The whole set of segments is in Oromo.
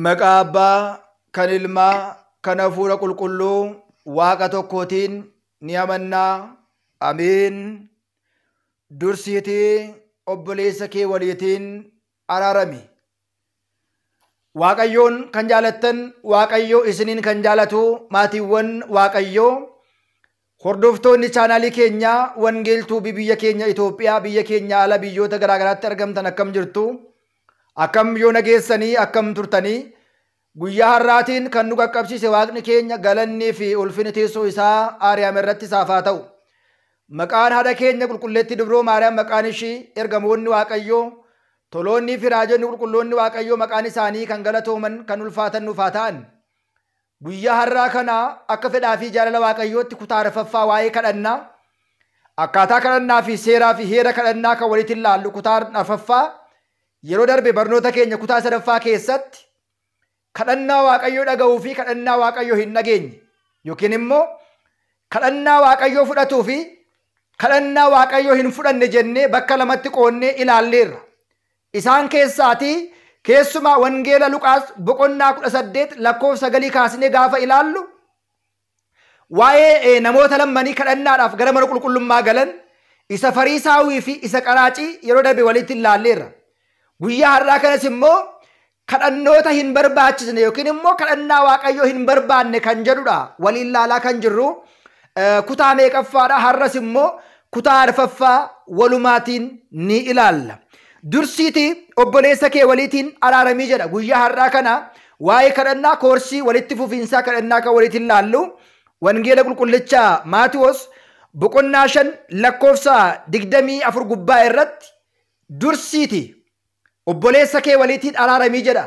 Maqaa Abbaa kan Ilmaa kan Hafuura Qulqulluu Waaqa tokkootiin ni amannaa. Amiin. Dursiitii obboleessa kee waliitiin araarami. Waaqayyoon kan jaalattan, Waaqayyoo isiniin kan jaalatu, maatiiwwan Waaqayyoo, hordoftoonni chaanaalii keenyaa Wangeeltuu biyya keenya Itoophiyaa, biyya keenya ala biyyoota garaagaraatti argamtan, akkam jirtu? Akkam yoo nageessanii? Akkam turtanii? Guyyaa har'aatiin kan nu qaqqabsiise Waaqni keenya galannii fi ulfini teessoo isaa Aariyaam irratti isaaf haa ta'u. Maqaan haadha keenya Qulqulleetti Dubroo Maariyaam, maqaan ishii, ergamoonni Waaqayyoo, toloonni fi raajonni qulqulloonni Waaqayyoo maqaan isaanii kan galatooman, kan ulfaatan nuuf haa ta'an. Guyyaa har'aa kana akka fedhaa fi jaalala Waaqayyootti kutaa arfaffaa waa'ee kadhannaa, akkaataa kadhannaa fi seeraa fi heera kadhannaa kan walitti ilaallu kutaa arfaffaa. Yeroo darbe barnoota keenya kutaa sadaffaa keessatti kadhannaa Waaqayyoo dhaga'uu fi kadhannaa Waaqayyoo hin dhageenye, yookiin immoo kadhannaa Waaqayyoo fudhatuu fi kadhannaa Waaqayyoo hin fudhanne jennee bakka lamatti qoonnee ilaalleerra. Isaan keessaatii keessumaa Wangeela Luqaas boqonnaa 18 lakkoofsa 9 kaasnee gaafa ilaallu, waa'ee namoota lammanii kadhannaadhaaf gara mana qulqullummaa galan, isa Fariisaawii fi isa qaraacii, yeroo darbe walitti ilaalleerra. Guyyaa har'aa kanas immoo kadhannoota hin barbaachisne yookiin immoo kadhannaa Waaqayyoo hin barbaanne kan jedhudha waliin ilaalaa kan jirru. Kutaa meeqaffaadha? Har'as immoo kutaa arfaffaa walumaatiin ni ilaalla. Dursiitii obboleessa kee waliitiin araaramii jedha. Guyyaa har'aa kana waa'ee kadhannaa, koorsii walitti fufiinsaa kadhannaa kan walitti ilaallu, Wangeela Qulqullichaa Maatiwoos boqonnaa 5 lakkoofsa 24 gubbaa irratti dursiitii obboleessa kee waliitiin araaramii jedha.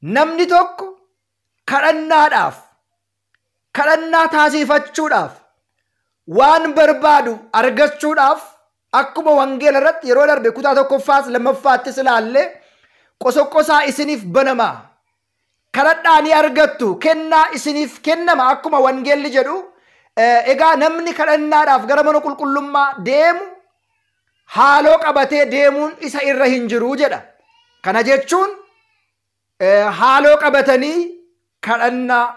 Namni tokko kadhannaadhaaf, kadhannaa taasifachuudhaaf, waan barbaadu argachuudhaaf, akkuma wangeela irratti yeroo darbe kutaa tokkoffaas lammaffaattis ilaalle, qosoqosaa isiniif banamaa, kadhadhaa ni argattu, kennaa isiniif kennama akkuma wangeelli jedhu. Egaa namni kadhannaadhaaf gara mana qulqullummaa deemu haaloo qabatee deemuun isa irra hin jiru jedha. Kana jechuun haaloo qabatanii kadhannaa,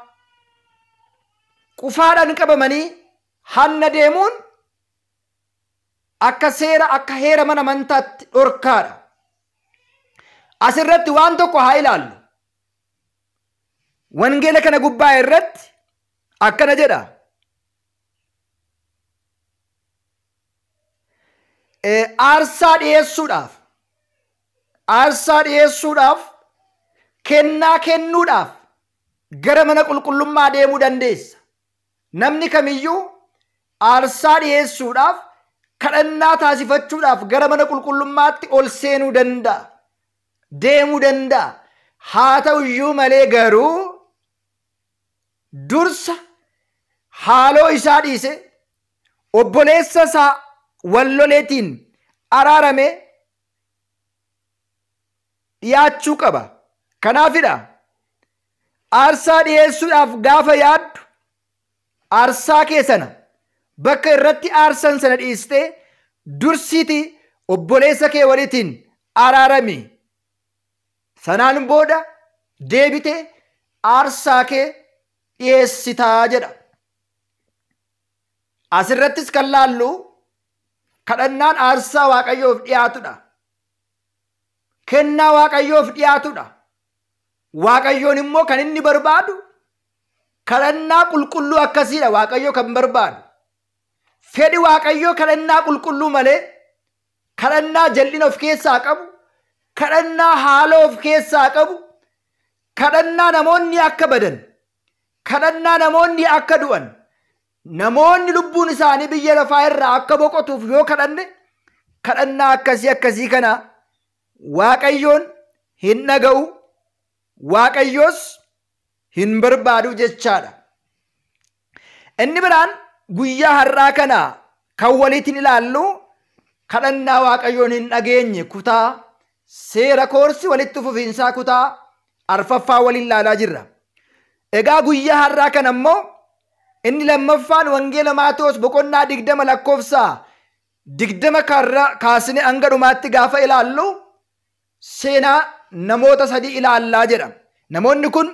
qufaadhaan qabamanii hanna deemuun akka seera, akka heera mana amantaatti dhorkaadha. Asirratti waan tokko haa ilaallu. Wangeela kana gubbaa irratti akkana jedha. Aarsaa dhiyeessuudhaaf, kennaa kennuudhaaf gara mana qulqullummaa deemuu dandeessa. Namni kamiyyuu aarsaa dhiyeessuudhaaf, kadhannaa taasifachuudhaaf gara mana qulqullummaatti ol seenuu danda'a. Deemuu danda'a. Haa ta'u iyyuu malee garuu dursa haaloo isaa dhiise, obboleessa isaa walloleetiin araarame dhiyaachuu qaba. Kanaafidha, aarsaa dhiyeessuudhaaf gaafa yaaddu aarsaa kee sana bakka irratti aarsan sana dhiistee dursiiti obboleessa kee waliitiin araarami. Sanaan booda deebitee aarsaa kee dhiyeessitaa jedha. Asirrattis kan laallu kadhannaan aarsaa Waaqayyoof dhiyaatudha. Kennaa Waaqayyoof dhiyaatudha. Waaqayyoon immoo kan inni barbaadu kadhannaa qulqulluu akkasiidha Waaqayyoo kan barbaadu. Fedhi Waaqayyoo kadhannaa qulqulluu malee kadhannaa jal'ina of keessaa qabu, kadhannaa haaloo of keessaa qabu, kadhannaa namoonni akka badan, kadhannaa namoonni akka du'an, namoonni lubbuun isaanii biyya lafaa irraa akka boqotuuf yoo kadhanne, kadhannaa akkasii akkasii kana Waaqayyoon hin dhaga'u, Waaqayyoos hin barbaadu jechaadha. Inni biraan guyyaa har'aa kana kan waliitiin ilaallu kadhannaa Waaqayyoon hin dhageenye, kutaa seera koorsii walitti fufiinsaa kutaa arfaffaa waliin ilaalaa jirra. Egaa guyyaa har'aa kana immoo inni lammaffaan Wangeela Maatewos boqonnaa 20 lakkoofsa 20 kaasnee hanga dhumaatti gaafa ilaallu seenaa namoota sadii ilaallaa jedha. Namoonni kun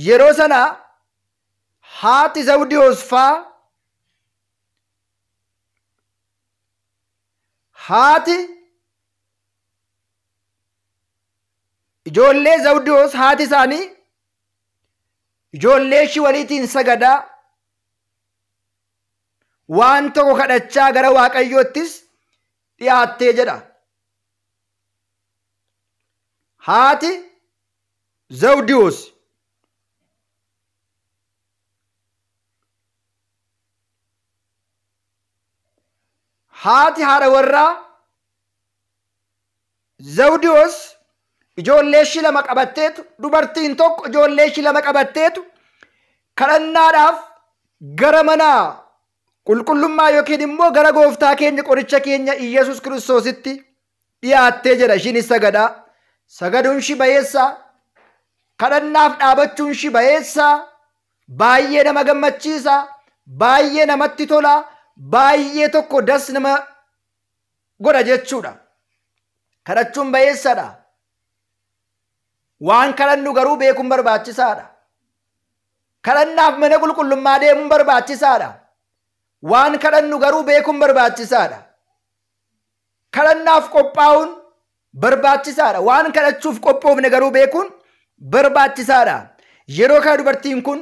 yeroo sana haati Zawudiyoos faa haati ijoollee Zawudiyoos haati isaanii ijoollee ishii waliitiin sagadaa waan tokko kadhachaa gara Waaqayyoottis dhiyaattee jedha. Haati Zawudiyoos haati haadha warraa Zawudiyoos ijoollee ishii lama qabatteetu, dubartiin tokko ijoollee ishii lama qabatteetu kadhannaadhaaf gara mana qulqullummaa yookiin immoo gara gooftaa keenya qoricha keenya Iyyasuus Kiristoositti dhiyaattee jedha. Ishiinis sagadaa. Sagaduun ishii bayeessaa, kadhannaaf dhaabachuun ishii bayeessaa, baay'ee nama gammachiisa, baay'ee namatti tola, baay'ee tokko das nama godha jechuudha. Kadhachuun bayeessadha. Waan kadhannu garuu beekuun barbaachisaadha. Kadhannaaf mana qulqullummaa deemuun barbaachisaadha. Waan kadhannu garuu beekuun barbaachisaadha. Kadhannaaf qophaa'uun barbaachisaadha. Waan kadhachuuf qophoofne garuu beekuun barbaachisaadha. Yeroo kana dubartiin kun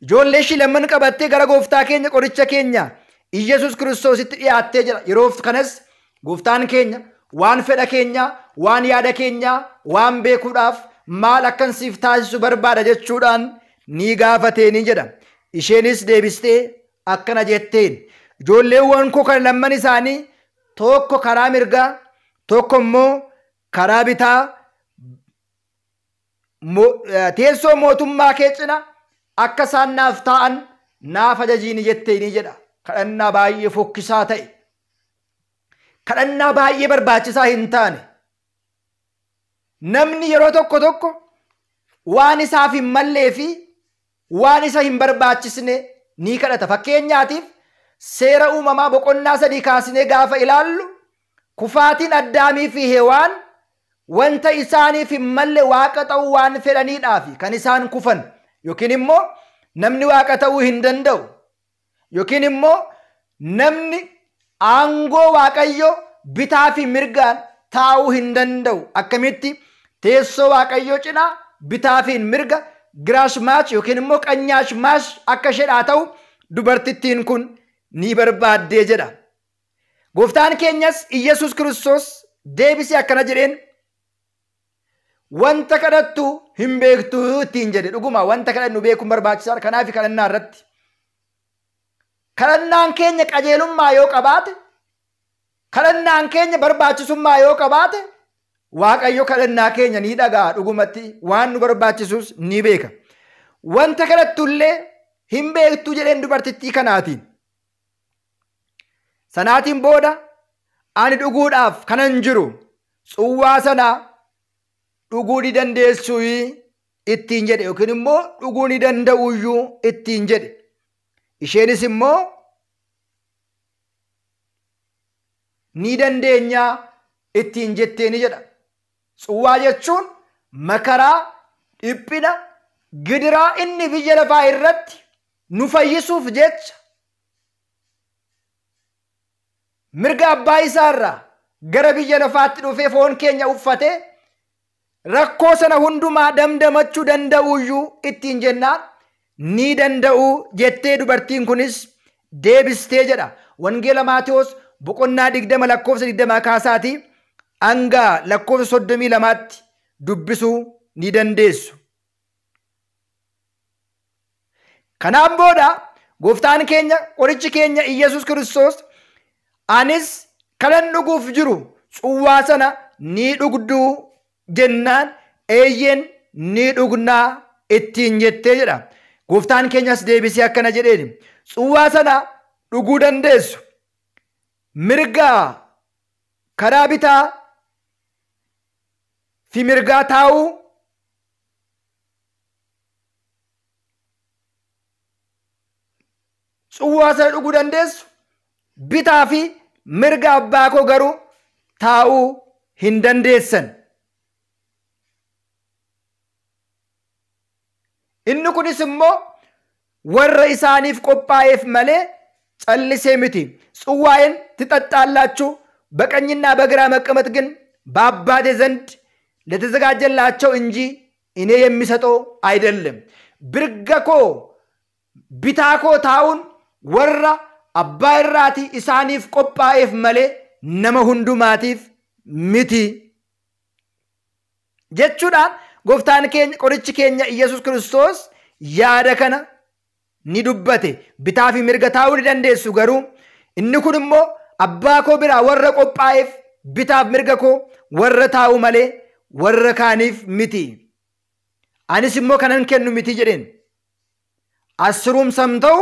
ijoollee ishii lamman qabattee gara gooftaa keenya qoricha keenya Iyyasuus Kiristoositti dhiyaattee jira. Yeroo kanas gooftaan keenya waan fedha keenya, waan yaada keenya, waan beekuudhaaf maal akkan siif taasisu barbaada jechuudhaan ni gaafateenii jedha. Isheenis deebistee akkana jetteen, ijoolleewwan koo kana lamman isaanii tokko karaa mirgaa, tokko immoo karaa bitaa teessoo mootummaa kee cina akka isaan naaf taa'an naaf ajajiini jetteeni jedha. Kadhannaa baay'ee fokkisaa ta'e, kadhannaa baay'ee barbaachisaa hin taane. Namni yeroo tokko tokko waan isaaf hin mallee fi waan isa hin barbaachisne ni kadhata. Fakkeenyaatiif seera uumamaa boqonnaa 3 kaasnee gaafa ilaallu kufaatiin Addaamii fi Hewaan wanta isaaniif hin malle waaqa ta'uu waan fedhaniidhaaf kan isaan kufan, yookiin immoo namni waaqa ta'uu hin danda'u, yookiin immoo namni aangoo Waaqayyoo bitaa fi mirgaan taa'uu hin danda'u. Akkamitti teessoo Waaqayyoo cinaa bitaa fi mirga giraash maash yookiin immoo qanyaash maash akka isheedhaa ta'u dubartittiin kun ni barbaaddee jedha. Gooftaan keenyas Iyyasuus Kiristoos deebisee akkana jedheen, wanta kadhattu hin beektu ittiin jedhe. Dhuguma wanta kadhannu beekuun barbaachisaadha. Kanaaf kadhannaa irratti kadhannaan keenya qajeelummaa yoo qabaate, kadhannaan keenya barbaachisummaa yoo qabaate, Waaqayyo kadhannaa keenya ni dhaga'a. Dhugumatti waan nu barbaachisus ni beeka. Wanta kadhattullee hin beektu jedheen dubartittii kanaatiin. Sanaatiin booda ani dhuguudhaaf kanan jiru tsuwwaa sana dhuguu ni dandeessu ittiin jedhe, yookiin immoo dhuguu ni danda'uyyuu ittiin jedhe. Isheenis immoo ni dandeenya ittiin jetteeni jedha. Tsuwwaa jechuun makaraa, dhiphina, gidiraa inni biyya lafaa irratti nu fayyisuuf jecha mirga abbaa isaarraa gara biyya lafaatti dhufee foon keenya uffatee rakkoo sana hundumaa damdamachuu danda'uyyuu ittiin jennaan ni danda'u jettee dubartiin kunis deebistee jedha. Wangeela Maatewos boqonnaa 20 lakkoofsa 20 kaasaatii hanga lakkoofsa 32tti dubbisuu ni dandeessu. Kanaan booda gooftaan keenya qorichi keenya Iyyasuus Kiristoos anis kanan dhuguuf jiru tsuwwaa sana ni dhugduu jennaan eeyyeen ni dhugnaa ittiin jettee jedha. Gooftaan keenyas deebisee akkana jedheen, tsuwwaa sana dhuguu dandeessu, mirga karaa bitaa fi mirgaa taa'uu tsuwwaa sana dhuguu dandeessu, bitaa fi mirga abbaa koo garuu taa'uu hin dandeessan. Inni kunis immoo warra isaaniif qophaa'eef malee callisee miti. ጽዋዬን ትጠጣላችሁ፣ በቀኝና በግራ መቀመጥ ግን በአባቴ ዘንድ ለተዘጋጀላቸው እንጂ እኔ የሚሰጠው አይደለም። Mirga koo bitaa koo taa'uun warra abbaa irraatii isaaniif qophaa'eef malee nama hundumaatiif miti jechuudhaan gooftaan keenya qorichi keenya Iyyasuus Kiristoos yaada kana ni dubbate. Bitaa fi mirga taa'uu ni dandeessu, garuu inni kun immoo abbaa koo biraa warra qophaa'eef bitaaf mirga koo warra taa'u malee warra kaaniif miti. Anis immoo kanan kennu miti jedheen. አስሩም ሰምተው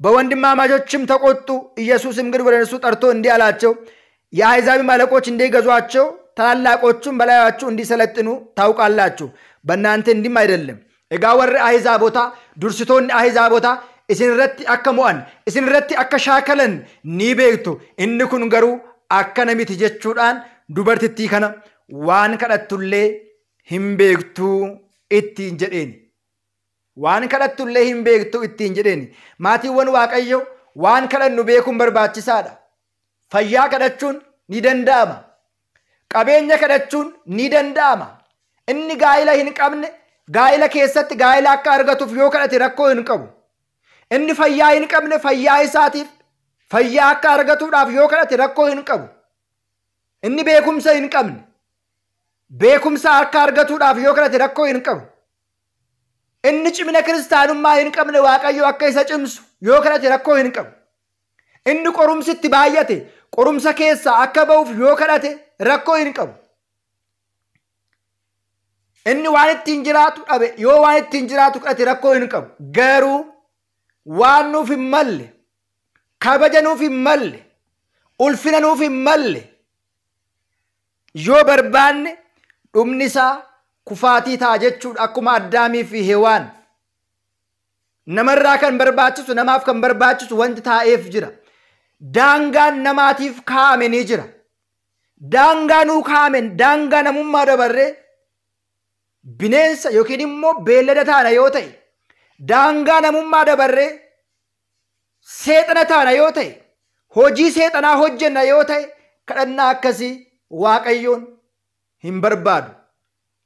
በወንድማማቾችም ተቆጡ። ኢየሱስም ግን ወደ እነርሱ ጠርቶ እንዲህ አላቸው፣ የአሕዛብም አለቆች እንዲገዟቸው ታላላቆቹም በላያቸው እንዲሰለጥኑ ታውቃላችሁ። በእናንተ እንዲህም አይደለም። Egaa warri ahizaabotaa, dursitoonni ahizaabotaa isin irratti akka mo'an, isin irratti akka shaakalan ni beektu. Inni kun garuu akkana miti jechuudhaan dubartittii kana waan kadhattullee hin beektuu ittiin jedheeni. Waan kadhattullee hin beektu ittiin jedheeni. Maatiiwwan Waaqayyo, waan kadhannu beekuun barbaachisaadha. Fayyaa kadhachuun ni danda'ama. Qabeenya kadhachuun ni danda'ama. Inni gaa'ila hin qabne gaa'ila keessatti gaa'ila akka argatuuf yoo kadhate rakkoo hin qabu. Inni fayyaa hin qabne fayyaa isaatiif fayyaa akka argatuudhaaf yoo kadhate rakkoo hin qabu. Inni beekumsa hin qabne beekumsa akka argatuudhaaf yoo kadhate rakkoo hin qabu. Inni cimina kiristaanummaa hin qabne Waaqayyo akka isa cimsu yoo kadhate rakkoo hin qabu. Inni qorumsi itti baay'ate qorumsa keessaa akka ba'uuf yoo kadhate rakkoo hin qabu. Inni waan ittiin jiraatu dhabe yoo waan ittiin jiraatu kadhate rakkoo hin qabu. Garuu waan nuuf hin malle, kabaja nuuf hin malle, ulfina nuuf hin malle yoo barbaanne dhumni isaa kufaatii ta'a jechuudha, akkuma Addaamii fi Hewaan. Namarraa kan barbaachisu, namaaf kan barbaachisu wanti taa'eef jira. Daangaan namaatiif kaa'ame ni jira. Daangaa nuu kaa'ame, daangaa namummaa dabarree bineensa yookiin immoo beellada taana yoo ta'e, daangaa namummaa dabarree seexana taana yoo ta'e, hojii seexanaa hojjenna yoo ta'e, kadhannaa akkasii Waaqayyoon hin barbaadu.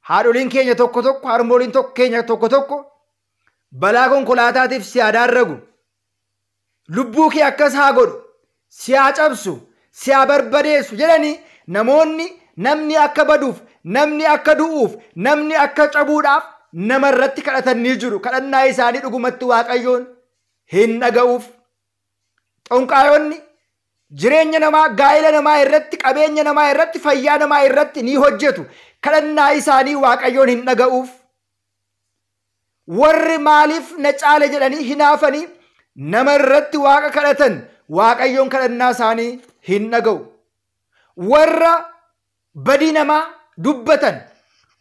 Haadholiin keenya tokko tokko, harmooliin keenya tokko tokko balaa konkolaataatiif si haa daarragu. Lubbuu kee akkas haa godhu, si haa cabsu, si haa barbadeessu jedhanii namoonni namni akka baduuf, namni akka du'uuf, namni akka cabuudhaaf nama irratti kadhatan ni jiru. Kadhannaa isaanii dhugumatti Waaqayyoon hin dhaga'uuf. Xonqaayonni jireenya namaa, gaa'ela namaa irratti, qabeenya namaa irratti, fayyaa namaa irratti ni hojjetu. Kadhannaa isaanii Waaqayyoon hin dhaga'uuf. Warri maaliif na caale jedhanii hinaafanii nama irratti Waaqa kadhatan Waaqayyoon kadhannaa isaanii hin dhaga'u. Warra badii namaa dubbatan,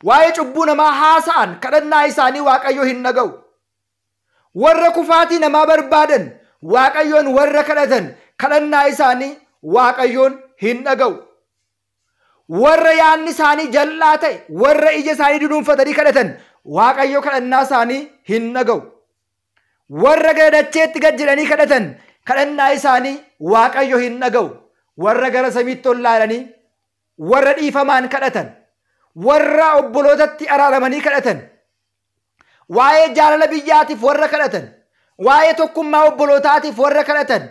waa'ee cubbuu namaa haasa'an kadhannaa isaanii Waaqayyo hin dhaga'u. Warra kufaatii namaa barbaadan Waaqayyoon warra kadhatan kadhannaa isaanii Waaqayyoon hin dhaga'u. Warra yaadni isaanii jal'aa ta'e, warra ija isaanii dunuunfatanii kadhatan Waaqayyo kadhannaa isaanii hin dhaga'u. Warra gara dacheetti gad jedhanii kadhatan kadhannaa isaanii Waaqayyo hin dhaga'u. Warra gara samiitti ol laalanii, warra dhiifamaan kadhatan, warra obbolootatti araaramanii kadhatan, waa'ee jaalala biyyaatiif warra kadhatan, waa'ee tokkummaa obbolootaatiif warra kadhatan,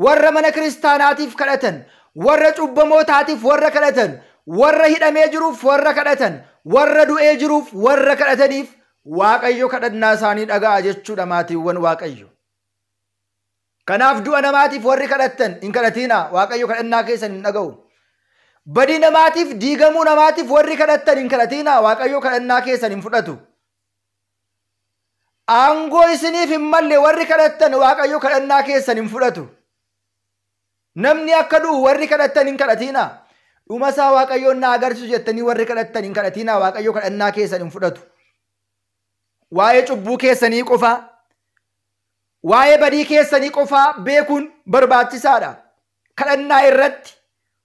warra mana kiristaanaatiif kadhatan, warra cubbamootaatiif warra kadhatan, warra hidhamee jiruuf warra kadhatan, warra du'ee jiruuf warra kadhataniif Waaqayyo kadhannaa isaanii dhaga'a jechuudha, maatiiwwan Waaqayyo. Kanaaf du'a namaatiif warri kadhattan hin kadhatiinaa, Waaqayyo kadhannaa keessan hin dhaga'u. Badii namaatiif, diigamuu namaatiif warri kadhattan hin kadhatiinaa, Waaqayyo kadhannaa keessan hin fudhatu. Aangoo isiniif hin malle warri kadhattan Waaqayyo kadhannaa keessan hin fudhatu. Namni akka du'u warri kadhattan hin kadhatiinaa. Dhuma isaa Waaqayyoon na agarsiisu jettanii warri kadhattan hin kadhatiinaa, Waaqayyo kadhannaa keessan hin fudhatu. Waa'ee cubbuu keessanii qofaa, waa'ee badii keessanii qofaa beekuun barbaachisaadha. Kadhannaa irratti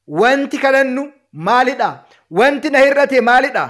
wanti kadhannu maalidha? Wanti na hir'ate maalidha?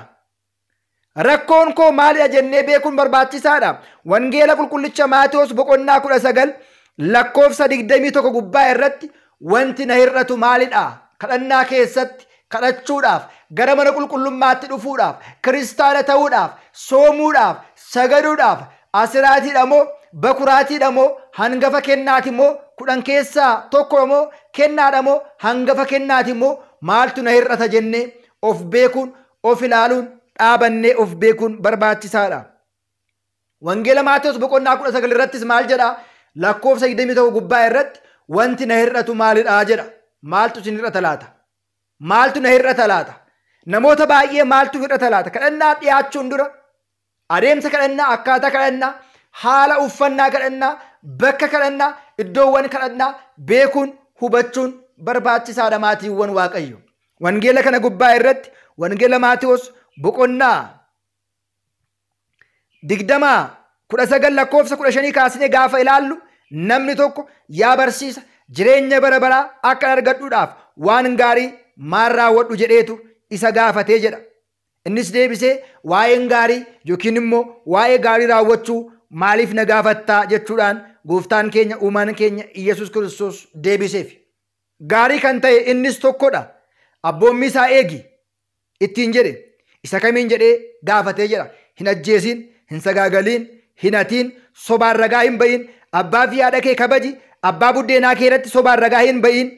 Rakkoon koo maalidha jennee beekuun barbaachisaadha. Wangeela qulqullicha Maatewos boqonnaa 19 lakkoofsa 21 gubbaa irratti wanti na hir'atu maalidha? Kadhannaa keessatti kadhachuudhaaf, gara mana qulqullummaatti dhufuudhaaf, kiristaana ta'uudhaaf, soomuudhaaf, sagaduudhaaf, asiraatiidha moo bakuraatiidha moo hangafa kennaati moo 10 keessaa 1 moo kennaadha moo hangafa kennaati moo maaltu na hir'ata jennee of beekuun, of ilaaluun, dhaabannee of beekuun barbaachisaadha. Wangeela Maatewos boqonnaa 19 irrattis maal jedha? Lakkoofsa 21 gubbaa irratti wanti na hir'atu maalidha jedha. Maaltu isin hir'ata laata? Maaltu na hir'ata laata? Namoota baay'ee maaltu hir'ata laata? Kadhannaa dhiyaachuun dura adeemsa kadhannaa, akkaataa kadhannaa, haala uffannaa kadhannaa, bakka kadhannaa, iddoowwan kadhannaa beekuun hubachuun barbaachisaadha maatiiwwan Waaqayyo. Wangeela kana gubbaa irratti Wangeela Maatewos boqonnaa 20 19 lakkoofsa 15 kaasnee gaafa ilaallu namni tokko yaa barsiisa jireenya bara baraa akka argadhuudhaaf waan gaarii maal raawwadhu jedheetu isa gaafatee jedha. Innis deebisee waa'een gaarii yookiin immoo waa'ee gaarii raawwachuu maaliif na gaafattaa jechuudhaan gooftaan keenya uumaan keenya Iyyasuus Kiristoos deebiseef. Gaarii kan ta'e innis tokkodha. Abboommi isaa eegi ittiin jedhe. Isa kamiin jedhee gaafatee jedha. Hin ajjeesiin, hin sagaagaliin, hin hatiin, sobaan ragaa hin ba'iin, abbaa fi haadha kee kabaji, abbaa buddeenaa kee irratti sobaan ragaa hin ba'iin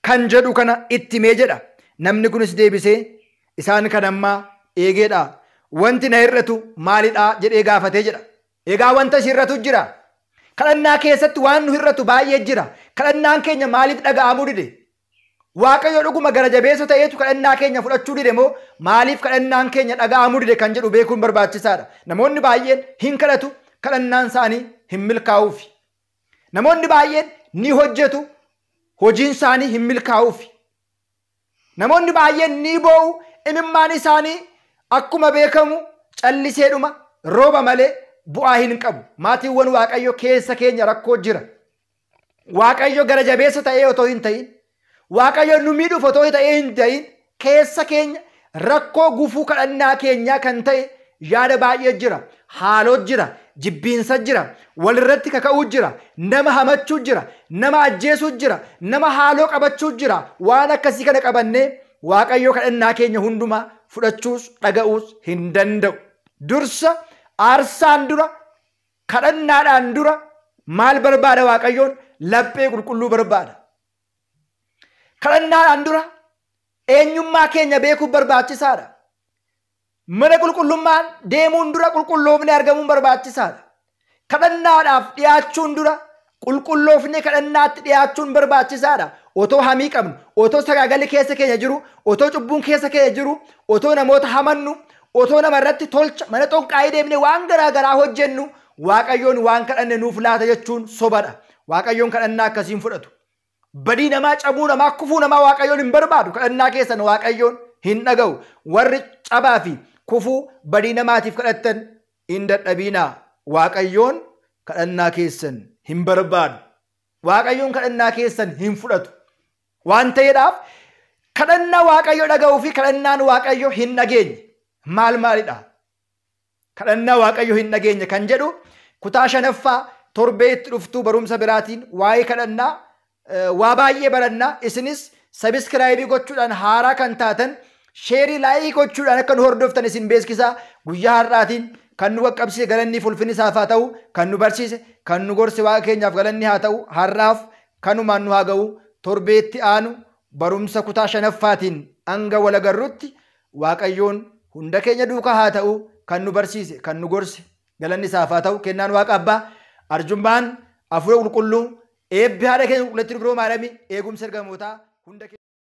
kan jedhu kana itti himee jedha. Namni kunis deebisee isaan kan ammaa eegeedha. Wanti na hir'atu maalidha jedhee gaafatee jedha. Egaa wanta si hir'atu jira. Kadhannaa keessatti waan nu hir'atu baay'ee jira. Kadhannaan keenya maaliif dhaga'amuu dide? Waaqayyo dhuguma gara jabeessa ta'eetu kadhannaa keenya fudhachuu dide moo maaliif kadhannaan keenya dhaga'amuu dide kan jedhu beekuun barbaachisaadha. Namoonni baay'een hin kadhatu, kadhannaan isaanii hin milkaa'uufi. Namoonni baay'een ni hojjetu, hojiin isaanii hin milkaa'uufi. Namoonni baay'een ni boo'u, imimmaan isaanii akkuma beekamu calliseedhuma rooba malee bu'aa hin qabu. Maatiiwwan Waaqayyo keessa keenya rakkoo jira. Waaqayyo gara jabeessa ta'ee otoo hin ta'in, Waaqayyo nu miidhuuf otoo ta'ee hin ta'in, keessa keenya rakkoo gufuu kadhannaa keenyaa kan ta'e yaada baay'ee jira. Haaloo jira, jibbiinsa jira, walirratti kaka'uu jira, nama hamachuu jira, nama ajjeesuu jira, nama haaloo qabachuu jira. Waan akkasii kana qabannee Waaqayyo kadhannaa keenya hundumaa fudhachuus dhaga'uus hin danda'u. Dursa aarsaan dura, kadhannaadhaan dura maal barbaada Waaqayyoon? Laphee qulqulluu barbaada. Kadhannaadhaan dura eenyummaa keenya beekuun barbaachisaadha. Mana qulqullummaan deemuun dura qulqulloofnee argamuun barbaachisaadha. Kadhannaadhaaf dhiyaachuun dura qulqulloofnee kadhannaatti dhiyaachuun barbaachisaadha. Otoo hamii qabnu, otoo sagaagalli keessa keenya jiru, otoo cubbuun keessa keenya jiru, otoo namoota hamannu, otoo namarratti tolcha mana xonqaayii deemnee waan garaa garaa hojjennu Waaqayyoon waan kadhanne nuuf laata jechuun sobadha. Waaqayyoon kadhannaa akkasiin fudhatu. Badii namaa, cabuu namaa, kufuu namaa Waaqayyoon hin barbaadu. Kadhannaa keessan Waaqayyoon hin dhaga'u. Warri cabaa fi kufuu badii namaatiif kadhattan hin dadhabinaa. Waaqayyoon kadhannaa keessan hin barbaadu. Waaqayyoon kadhannaa keessan hin fudhatu. Waan ta'eedhaaf kadhannaa Waaqayyo dhaga'uu fi kadhannaan Waaqayyo hin dhageenye maal maalidha? Kadhannaa Waaqayyo hin dhageenye kan jedhu kutaa 5ffaa torbee itti dhuftuu barumsa biraatiin waa'ee kadhannaa waa baay'ee barannaa. Isinis sabiskiraayibii gochuudhaan haaraa kan taatan sheerii laayikii gochuudhaan akka nu hordoftan isin beeksisaa. Guyyaa har'aatiin kan nu qaqqabsiise galanni fi ulfinni isaaf haa ta'u, kan nu barsiise kan nu gorse Waaqa keenyaaf galanni haa ta'u. Har'aaf kanumaan nu haa ga'u. Torbeetti aanu barumsa kutaa 5ffaatiin hanga wal agarrutti Waaqayyoon hunda keenya duukaa haa ta'u. Kan nu barsiise kan nu gorse galanni isaaf haa ta'u. Kennaan Waaqa Abbaa, arjummaan Hafuura Qulqulluu, eebbi haadha keenya qulqulleettii Dubroo Maariyaamii, eegumsa ergamootaa hunda keenya